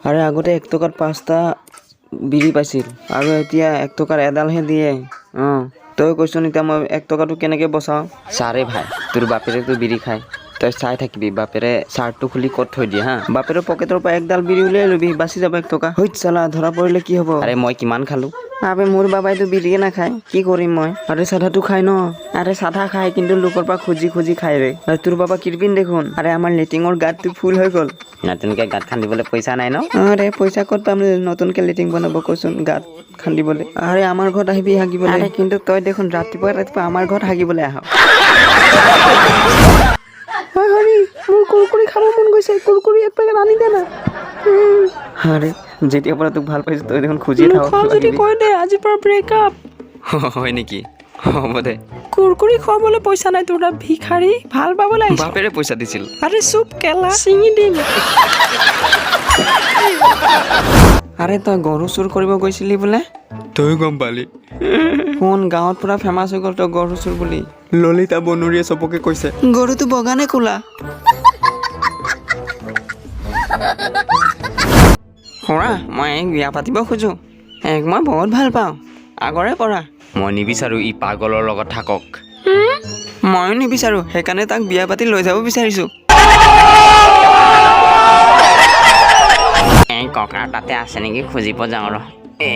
আৰে আগতে 1 টকাত 5টা বিড়ি পাইছিল আৰু এতিয়া 1 টকাৰ এডালহে দিয়ে। অঁ, তই কৈছোন, এতিয়া মই 1 টকাটো কেনেকৈ বচাওঁ? চাৰে ভাই, তোৰ বাপেৰেতো বিড়ি খায়। তই চাই থাকিবি, বাপেৰে চাৰ্টটো খুলি ক'ত থৈ দিয়ে। হা, বাপেৰৰ পকেটৰ পৰা একডাল বিড়ি উলিয়াই ল'বি, বাচি যাব 1 টকা। হৈত চালা, ধৰা পৰিলে কি হ'ব? আৰে মই কিমান খালোঁ। আবে মোৰ বাবাইতো বিড়িয়ে নাখায়, কি কৰিম মই? আৰে চাধাটো খায় ন? আৰে চাধা খায়, কিন্তু লোকৰ পৰা খুজি খুজি খায় ৰে। আৰে তোৰ বাবা কিৰপিন দেখোন। আৰে আমাৰ লেট্ৰিনৰ গাঁতটো ফুল হৈ গ'ল। নতুনকে গাঁত খান্দিবলৈ পইচা নাই ন? আৰে পইচা ক'ত পাম নতুনকে লেট্ৰিন বনাব কচোন, গাঁত খান্দিবলৈ? আৰে আমাৰ ঘৰত আহিবি হাগিবলৈ। আৰে কিন্তু তই দেখোন ৰাতিপুৱা ৰাতিপুৱা আমাৰ ঘৰত হাগিবলৈ আহ। ঐ হৰি, মোৰ কুৰকুৰি খাব মন গৈছে। কুৰকুৰি এক পেকেট আনি দে না। আৰে যেতিয়াৰ পৰা তোক ভাল পাইছো, তই দেখোন খুজিয়ে থাক। নোখোৱাও যদি কৈ দে, আজিৰ পৰা ব্ৰেকআপ। হয় নেকি? হ'ব দে। কুৰকুৰি খুৱাবলৈ পইচা নাই তোৰ তাত, ভিখাৰী। ভাল পাবলৈ আহিছ। বাপেৰে পইচা দিছিল। আৰে চুপ কেলা, ছিঙি দিম। আৰে তই গৰু চুৰ কৰিব গৈছিলি বোলে? তই গম পালি? শুন, গাঁৱত পুৰা ফেমাছ হৈ গ'ল তই গৰু চুৰ বুলি। ললিতা বনৰীয়ে চবকে কৈছে। গৰুটো বগা নে ক'লা? খুৰা, মই এইক বিয়া পাতিব খোজোঁ। এইক মই বহুত ভাল পাওঁ আগৰে পৰা। মই নিবিচাৰোঁ ই পাগলৰ লগত থাকক। ময়ো নিবিচাৰোঁ, সেইকাৰণে তাক বিয়া পাতি লৈ যাব বিচাৰিছোঁ। এই ককাৰ তাতে আছে নেকি খুজিব যাওঁ ৰ। এ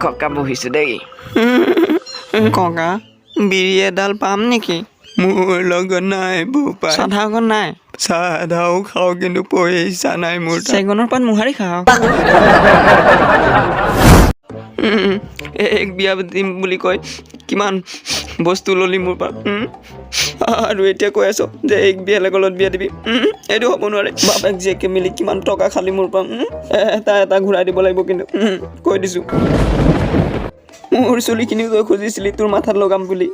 ককা, বহিছোঁ দেই। ককা, বিড়ি এডাল পাম নেকি? মোৰ লগত নাই বোপাই। চাধা অকণ নাই? চাধাও খাওঁ, কিন্তু পইচা নাই মোৰ তাত। চেগুনৰ পাত মোহাৰি খাওঁ। এক বিয়া দিম বুলি কৈ কিমান বস্তু ল'লি মোৰ পৰা, আৰু এতিয়া কৈ আছ যে এইক বেলেগৰ লগত বিয়া দিবি। এইটো হ'ব নোৱাৰে। বাপেক জীয়েকে মিলি কিমান টকা খালি মোৰ পৰা, এটা এটা ঘূৰাই দিব লাগিব কিন্তু, কৈ দিছোঁ। মোৰ চুলিখিনিও তই খুজিছিলি তোৰ মাথাত লগাম বুলি,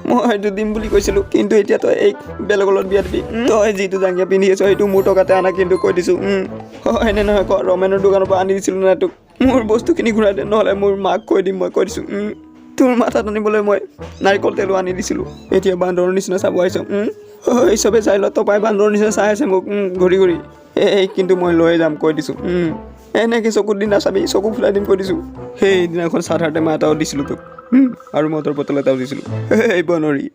মই সেইটো দিম বুলি কৈছিলোঁ, কিন্তু এতিয়া তই এইক বেলেগৰ লগত বিয়া দিবি। তই যিটো জাংগিয়া পিন্ধি আছ, সেইটো মোৰ টকাতে আনা কিন্তু, কৈ দিছোঁ। হয়নে নহয় ক? ৰমেনৰ দোকানৰ পৰা আনি দিছিলোঁ নাই তোক? মোৰ বস্তুখিনি ঘূৰাই দে, নহ'লে মোৰ মাক কৈ দিম মই, কৈ দিছোঁ। তোৰ মাথাত আনিবলৈ মই নাৰিকল তেলো আনি দিছিলোঁ। এতিয়া বান্দৰৰ নিচিনা চাব আহিছ। ঐ চবে চাই ল, তপাই বান্দৰৰ নিচিনা চাই আছে মোক ঘূৰি ঘূৰি। এই কিন্তু মই লৈ যাম, কৈ দিছোঁ। এনেকৈ চকুত দি নাচাবি, চকু ফুলাই দিম, কৈ দিছোঁ। সেইদিনাখন চাধাৰ টেমা এটাও দিছিলোঁ তোক আৰু মদৰ বটল এটাও দিছিলোঁ। এই বনৰী,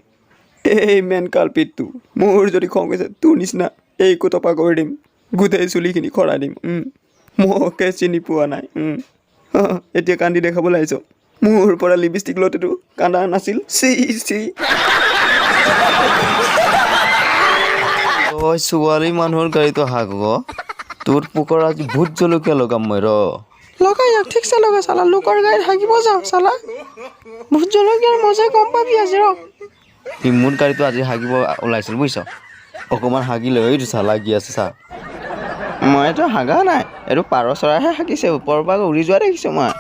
এই মেন কালপিতটো, মোৰ যদি খং হৈছে, তোৰ নিচিনা এইকো টপা কৰি দিম, গোটেই চুলিখিনি খৰাই দিম। মোকে চিনি পোৱা নাই। এতিয়া কান্দি দেখাবলৈ আহিছ। মোৰ পৰা লিপষ্টিক লওঁতেতো কান্দা নাছিল। C C. তই ছোৱালী মানুহৰ গাড়ীটো হাগ, তোৰ পোকৰ আজি ভোট জলকীয়া লগাম মই ৰ। লগা ইয়াক, ঠিকছে লগা। চালা লোকৰ গাড়ীত হাগিব যাওঁ। চালা ভোট জলকীয়াৰ মজা গম পাবি আজি ৰ। সি মোৰ গাড়ীটো আজি হাগিব ওলাইছিল, বুজিছ? অকণমান হাগিলে, এইটো চা, লাগি আছে চা। মইতো হাগা নাই, এইটো পাৰ চৰাইহে হাগিছে। ওপৰৰ পৰা উৰি যোৱা দেখিছোঁ মই।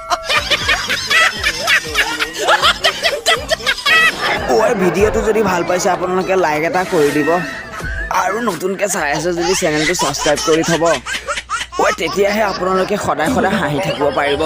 ঐ, ভিডিঅ'টো যদি ভাল পাইছে, আপোনালোকে লাইক এটা কৰি দিব আৰু নতুনকৈ চাই আছে যদি চেনেলটো ছাবস্ক্ৰাইব কৰি থ'ব। ঐ, তেতিয়াহে আপোনালোকে সদায় সদায় হাঁহি থাকিব পাৰিব।